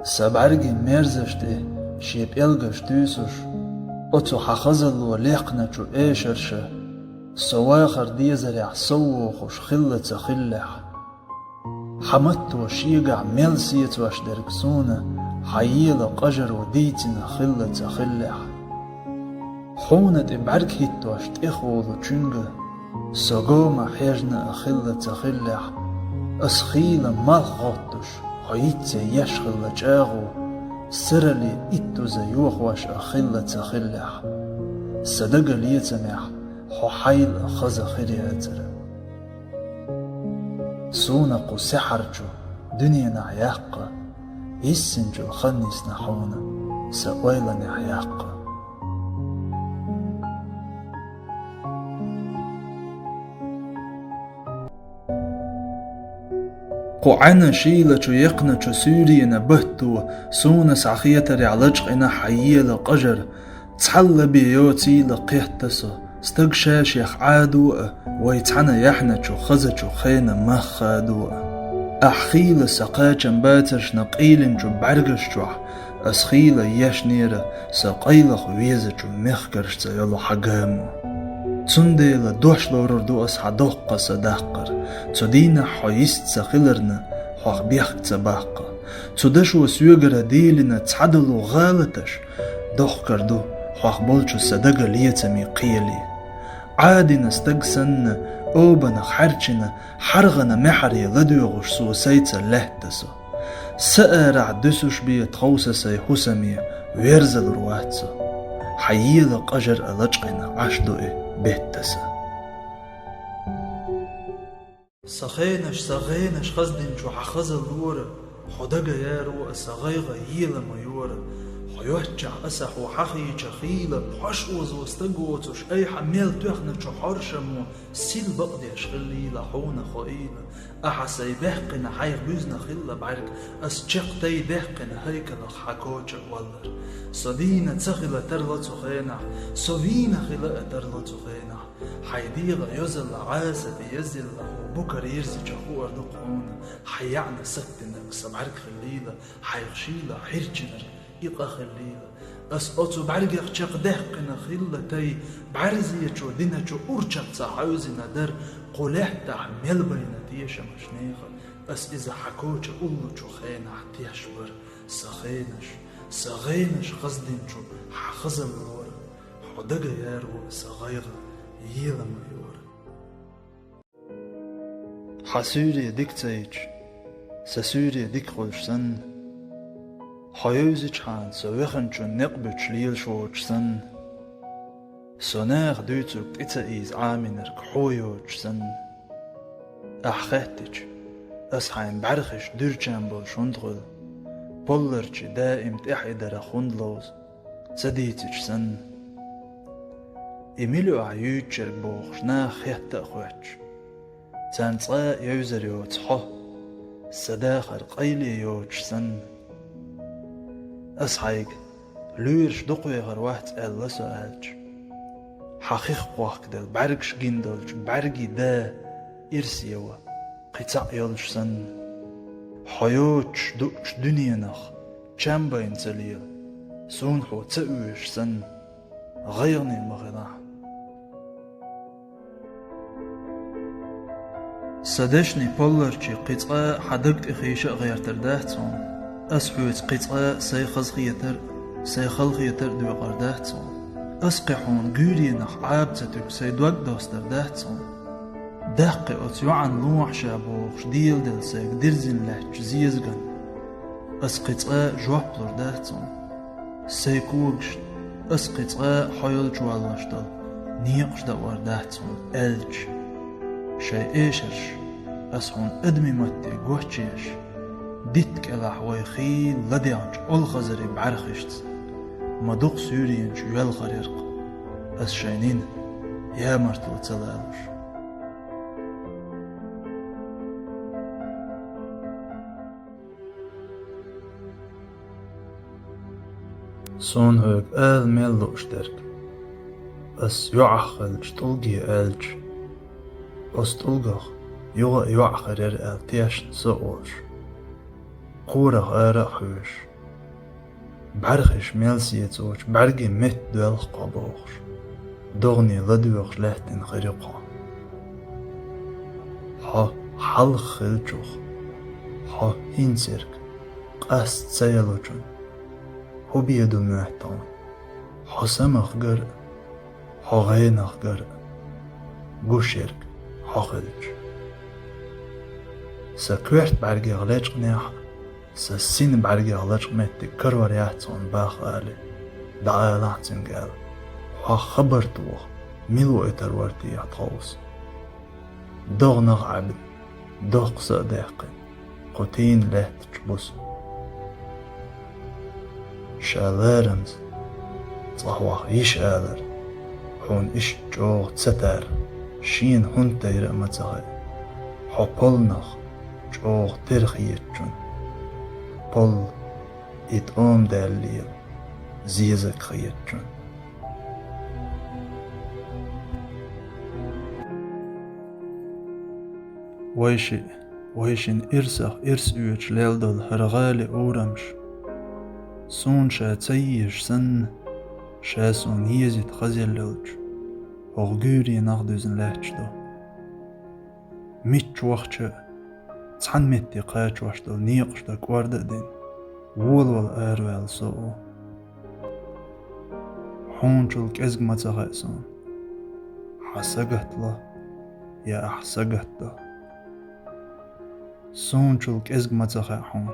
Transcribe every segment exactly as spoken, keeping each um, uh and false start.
Са бӀаргий мерзаш тӀе шен пӀелгаш туьйсуш, оцу хьан хазалло лаьхначу эшарша, со вахар дезарехь соввохуш хилла ца хиллехь. Хьан матто шегахь мел сецош дерг суна хьан ела къажаро дийцина хилла ца хиллехь. Хьуна тӀе бӀаьрг хӀиттош тӀехволучуьнга со гома хьежна а хилла ца хиллехь, ас хийла малх гӀоттуш, хьо йицъе еш хилла чӀагӀо, сарале иттуза йохош а хилла ца хиллехь, сан дага лецамехь хьо хьайла а хаза хир яцара. Суна кху сехьарчу дуьненахь яккха, йиссинчул хан йисна хьуна сан ойланехь яккха. Кху Ӏаьна шийлачу екхначу суьйренан батто суна схьахетарехь лачкъийна хьан ела къажар, цхьалла бен йоцийла кхетта со, стаг ша-шех Ӏадо а, вай цхьаьна яьхьначу хазачу хенан мах хадо а. Ахь хийла сан кхачам бацаршна къийлинчу бӀаьргаш чохь, ас хийла ешнера сан къайлаха везачу мехкаршца йолу хьан гамо. Цундела дош лорур ду ас хьан доккха сан даккхар, цу дийнахь хьо йист ца хиларна, хьох бехк ца баккха. Цу дашо соьгара дийлина цхьадолу гӀалаташ дохкар ду хьох болчу сан дага лецамийн кхеле. Ӏадина стаг санна, обанах хьаьрчина, хьаргӀана маьхьаре ладоьгӀуш суна сайца лаьтта со. Са арахь дуьсуш бен тховса сайн хӀусаме верзалур вац со. Хьан ела къажар а лачкъийна Ӏаш ду и беттаса. Сан хенаш, сан гӀенаш хаздинчу хьан хазаллора, хьо дага яро а сан гӀайгӀа ела ма йора. Хьо йоцчахь аса хьо хьахийча хийла, хьош озо стаг воцуш, ай хьан мел тоьхначу хьоршамо сил бакъдеш хиллийла хьуна хоийла. Ахьа сайн баьккхина хьайх буьзна хилла бӀаьрг, ас чекх тай даьккхина хӀайкалах хьан коча а валлар. Со дийна ца хила тарло цу хенахь, со вийна хила а тарло цу хенахь. Хьайн дегӀан йозалла Ӏаса тӀе язйелла хӀун букара йирзича хуур ду хьуна, хьан яьӀна саттинарг сан бӀаьрг хиллийла, хьайх шийла хьирчинарг и къа хиллийла. Ас оцу бӀаьргех чекхдаьккхина хилла тай, бӀаьрзечу диначу урчах ца хьаьвзина дара, кху лаьттахь мел байна тешамаш нехан. Ас иза хьан коча уллучу хенахь теш бара, сан хенаш, сан гӀенаш хаздинчу хьан хазаллора. Хьо дага яро сан гӀайгӀа ела ма йора. Хьан суьйре дика ца йича, сан суьйре дика хуьлуш санна, хьо евзичхьана со веханчун некъ буьтуш лелаш воцуш санна, со наха дуьйцург тӀе ца ийза Ӏамийнарг хьо йоцуш санна, ахь хаьттича, ас хьайн бӀаьрхиш дуьрчам болуш хӀунда хуьлу, полларчий даим тӀаьхьа и дарах хӀунда ловза, ца дийцича санна. И мила ю ахь юьйцучуьрг бохуш наха хетта а хоьттуш, царна цкъа а евзар йоцу хьо, сан дахар къайле йоцуш санна. Ас хьайга, лоьраш дукхавехар вац аьлла со аьлча, хьан хих кхохкаделла бӀаьргаш гина долчу бӀаьргийн да ирсе ван, кхин цхьаъ йолуш санна. Хьо йоцуш дуучу дуьненах чам байна ца лела, суна хьо ца оьшуш санна, гӀайгӀане ма хилахь. Сан дешнийн полларчий кхин цкъа а хьан даг тӀе хийша а гӀертар дац хьуна, ас хьоьца кхин цкъа а сайн хазахетар а, сайн халахетар а доькъур дац хьуна. Ас кхин хьуна гуьйренах Ӏаба ца туьгу сайн дог а достур дац хьуна. Даккхий оцу йоӀана лохьа ша бохуш, деладелла сайга дирзина лаьттачу зезаган ас кхин цкъа а жоп лур дац хьуна. Сайн когашна ас кхин цкъа а хьо йолчу валлош долу некъаш дакъор дац хьуна аьлча, шайн эшарш ас хьуна адамийн матте гочъеш, дитта кӀелахь вай хийла ладегӀначу олхазарийн бӀаьрхишца, ма дукха суьйренаш йоьлхур яра-кх ас шайн нина ямартло ца лалуш. Суна хьоьга ала мел лууш дерг, ас йоӀах хилча тӀулге аьлча, оцу тӀулгах юха а йоӀ хир яра аьлла тешна со а волуш, кхорах ара а хьоьжуш, бӀархиш мел сецочу бӀаьргийн метта доьлху кхо бохуш, догӀане ладоьгӀуш лаьттина хир ю кхо. Хьо хьалха хиллачух, хьо хӀинцерг къаста ца ялучун хӀун бен ду моьтту хьуна? Хьо самах гар а, хьо гӀенах гар а, гуш ерг хьо хилча. Сан коьрта бӀаьргех лечкъинехь а, сан сина бӀаьргех лачкъа меттиг карор яц хьуна бах, алий, дӀаалахь цуьнга аьлла, хьох хабар тоха, мила воуьйтур вара техьа тховса. ДогӀанах Ӏаьбна, доккха са а даьккхина, кху тийна лаьттачу буса. Ша ларамза, цкъа хьох йиша алар, хьуна иштта чӀогӀа ца тар, шена хӀунда тайра а ма ца хаьа. Хьо полнах, чӀогӀа тера хетачун. Пол, и тӀома даьлла лела, зезаг хетачун. Вайшиъ, вайшин ирсах ирс оьцуш лелла долу хӀара гӀали урамаш, суна ша ца езаш санна, ша суна езийта хазъелла йолчу хӀокху гуьйренах дуьзна лаьтташ ду. Мичча вахча а, цхьана метте кхачош долу некъаш дан кӀорда а дина, волавала араваьлла со а ву. Хьуначул кӀезиг ма ца хаьа суна, хьан сагатла я ахь сагатдо. Суначул кӀезиг ма ца хаьа хьуна,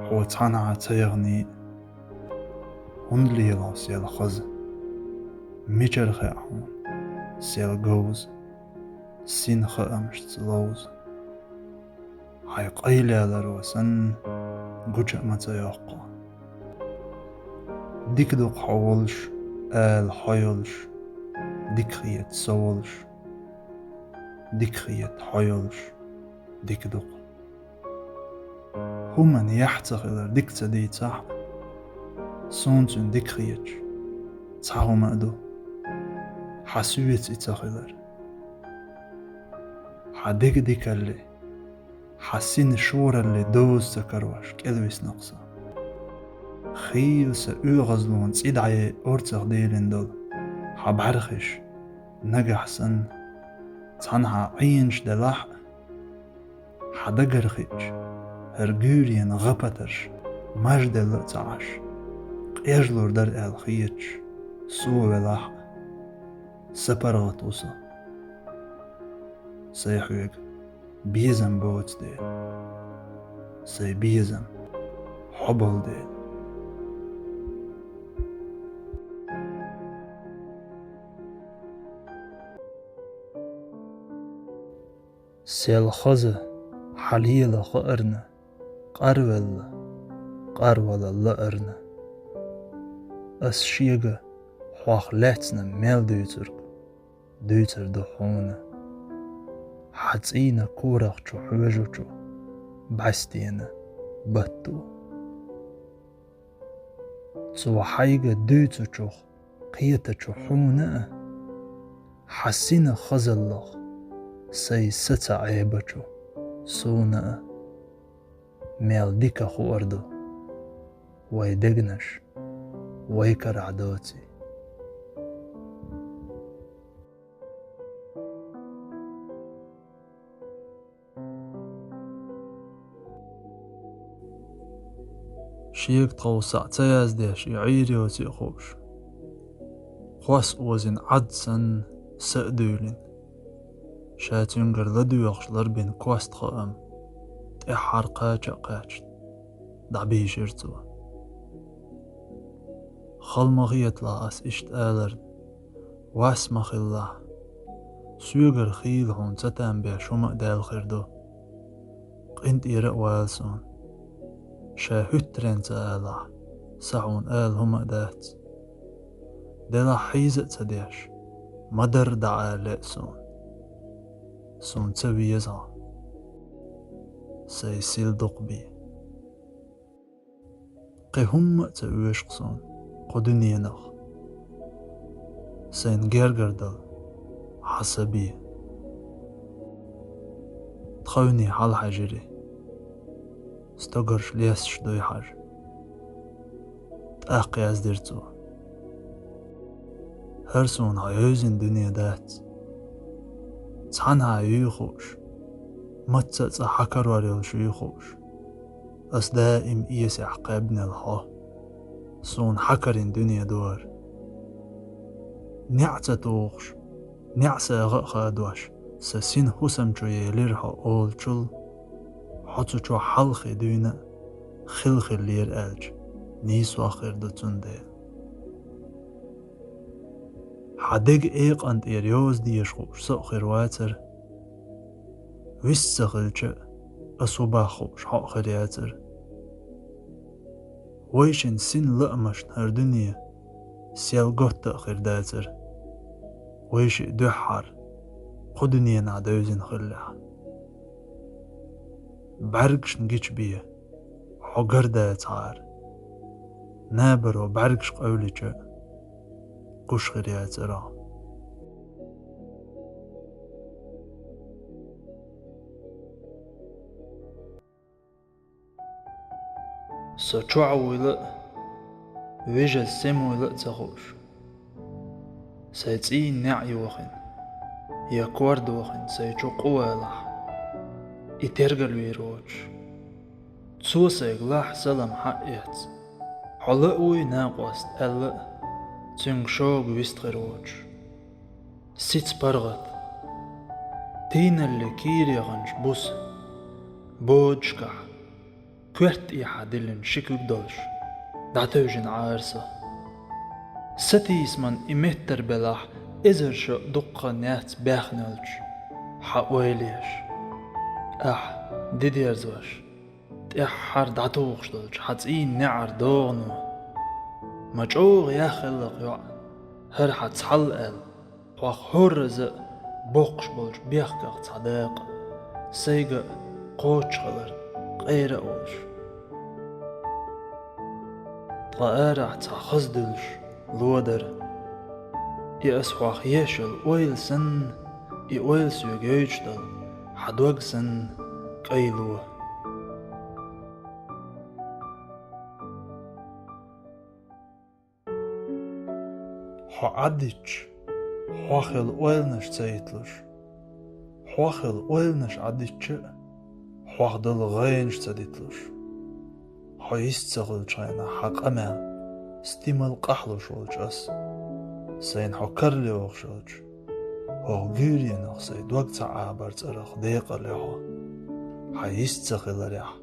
хьо цхьанхьа ца яхний а. ХӀунда лела хьо сел хаза? Мичара хаьа хьуна сел говза, сина хаамашца ловза? Хьайн къайлаяларо санна, гуча а ма ца йоккху. Дика ду-кх хьо волуш, ала хьо йолуш, дика хета со волуш, дика хета хьо йолуш, дика ду-кх. ХӀуманан яхь ца хилар дика ца дийцахь а, суна цуьнан дика хеташ цхьа хӀума а ду: хьан соьца и ца хилар. Хьан деган дикалле, хьан сина шоралле доза ца карош кӀелвисна-кх со. Хийла сан оьгӀазлонан цӀе дӀаяйа орцах дийлина долу хьан бӀаьрхиш, нагахь санна, цхьанхьа Ӏенаш делахь а, хьан дагара хиъча, хӀара гуьйренан гӀа-патарш мажделла а ца Ӏаш, къежлур дара аьлла хеташ, со велахь а, сан паргӀат ву со. Сайн хьоьга безам боцу дела, сайн безам хьо болу дела. Сел хаза, хьан лела хаарна, къарвелла, къарвала лаарна. Ас шега хьох лаьцна мел дуьйцург дуьйцур ду хьуна, хьан цӀийнан корах чу хьоьжучу бӀаьстенан батто. Цо хьайга дуьйцучух кхетачу хьуна а, хьан сина хазаллах сайн са ца Ӏебачу суна а мел дика хуур ду, вай дегнаш вай карахь доций. Шега тхов схьа ца яздеш, и Ӏийр йоций а хууш, кхос озийна Ӏад санна, са а дуьйлина, ша цуьнгара ладоьгӀуш ларбина кост хаам тӀаьххьара кхача а кхаьчна, дӀабийшира цо. Хала ма хеталахь ас иштта аларна, вас ма хилалахь. Соьгара хийла хьуна ца там беш хӀума а даьлла хир ду. КъинтӀера а вала суна. Ша хӀуьттаренна ца алахь, сан хьуна ала хӀума а дац. Делахь хьийза а ца деш, ма-дарра дӀаала лаьа суна. Суна ца веза хьо, сайн сил дукха бен. Кхин хӀумма а ца оьшу-кх суна кху дуьненах, сайна гергара дала хьан са бен. Тхевне хьалахьаьжира, стогарш лесташ дуй хьажа. тӀаккха яздира цо: «ХӀара суна хьо йовзина дуьне дац. Цхьанхьа юй хууш, мацца а цӀа хьа карор йолуш юй хууш. Ас даим эсехь кхаьбнел хьо. Суна хьа карийна дуьне ду хӀара. НеӀ ца тухуш, неӀ сагӀа а хадош, сан сина хӀусам чу елира хьо олучул, хьо цу чохь хьалххе дуьйна а хила хиллера аьлча, нийсох хир ду цундела. Хьан дега экъан тӀера йовза дезаш хууш со а хир вацара. Вист ца хилча а, ас хӀун бах хууш хьо а хир яцара. Вайшин син лаамашна хӀара дуьне сел готта а хир дацара, вайшиъ дуьххьара кху дуьненахь девзина хиллехь. БӀаьргашна гича бен хьо гар дацахьара, набаро бӀаьргаш къевлича, гуш хир яцара хьо». Со чохь вуйла а, вижаза сема вуйла а ца хууш, сайн цӀийнан неӀ йохийна, я кор дохийна сайн чу къу валахь, и тергал вийр воцуш, цо сайга лахь салам хьаэцна, хьо ла а вуй, накъост, аьлла а, цуьнга шога вист хир воцуш. Сица паргӀат, тийналле кийра яханчу буса бодашкахь коьрта тӀехьа диллина ши куьг долуш, дӀатевжина Ӏара со. Сатийсаман и меттар белахь, эзар шо дуккха а яц баьхна йолчу хьан ойла еш. Ахь, де дерзош, тӀаьххьара дӀатухуш долчу хьан цӀийнан неӀар догӀано. Ма чӀогӀа яххилла-кх, йоӀ, хӀара хьан цхьалла аьлла, хьох хӀорраза а боккхуш болчу бехках цхьа дакъа, сайга а кхочушхилар къера а волуш. Ткъа арахь цхьа хаза дуьллуш ло дара. И ас хьох еш йолу ойла санна, и ойла соьга йойтуш долу хьан дог санна кӀайн ло. Хьо Ӏадитча, хьох йолу ойланаш ца йитлуш. Хьох йолу ойланаш Ӏадитча а, хьох долу гӀайнаш ца дитлуш. Хьо йист ца хуьлучу хенахь хьан къамел, стимал къахьлуш волчу ас, сайна хьо карла йохуш йолчу хӀокху гуьйренах сайн дог ца Ӏабар цӀарах декъале хьо. Хьан йист ца хиларехь,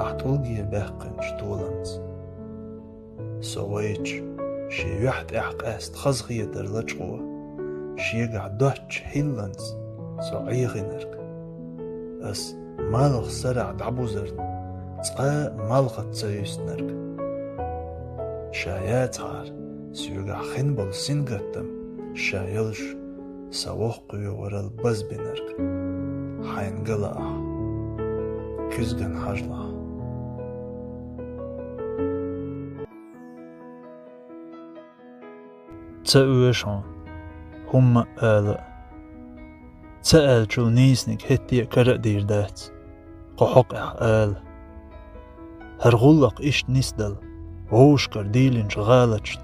ахь тӀулге баьккхинчу толамца. Со вайча, шен юьхь тӀехь къаьста хазахетар лачкъо, шегахь доцчу хӀилланца со Ӏехийнарг. Ас малх сарахь дӀабузарна, цкъа а малхаца ца юьстинарг. Ша яцахьара, соьгахь хин болу сингаттам ша йолуш, сан воккхаве варал базбинарг. Хьайна ган лаахь, куьзгана хьажалахь. Ца оьшу хьуна хӀумма а ала а. Ца аьллачул нийсаниг хӀетте а кара а дийр дац, кху хьокъехь ала. ХӀара гӀуллакх иштта нисдала, вовшашкара дийлинчу гӀалаташна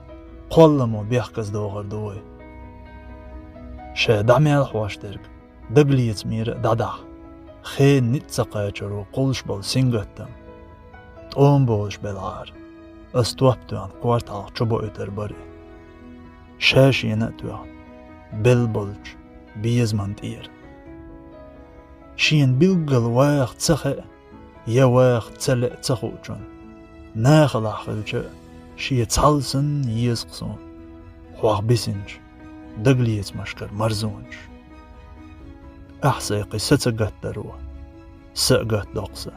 кхолламо бехказа догӀур ду вай. Ша дӀа мел хьош дерг дагалецамера а дӀадахьа, хенан ницкъ ца кхачаро кхуллуш болу сингаттам тӀома болуш белахьара, ас топ тоьхна корта хьалха чубоуьйтур бара и. Ша шена а тоьхна, белла болчу безаман тӀера. Шена билггал ваха ца хаьа, я ваха ца лаьа ца хуучунна, нахалахь хилча а, шен цхьалла санна еза-кх суна хьох бисинчу дагалецамашкара марзонаш. Ахь сайн кхин са ца гатдаро, са а гатдо-кх сан.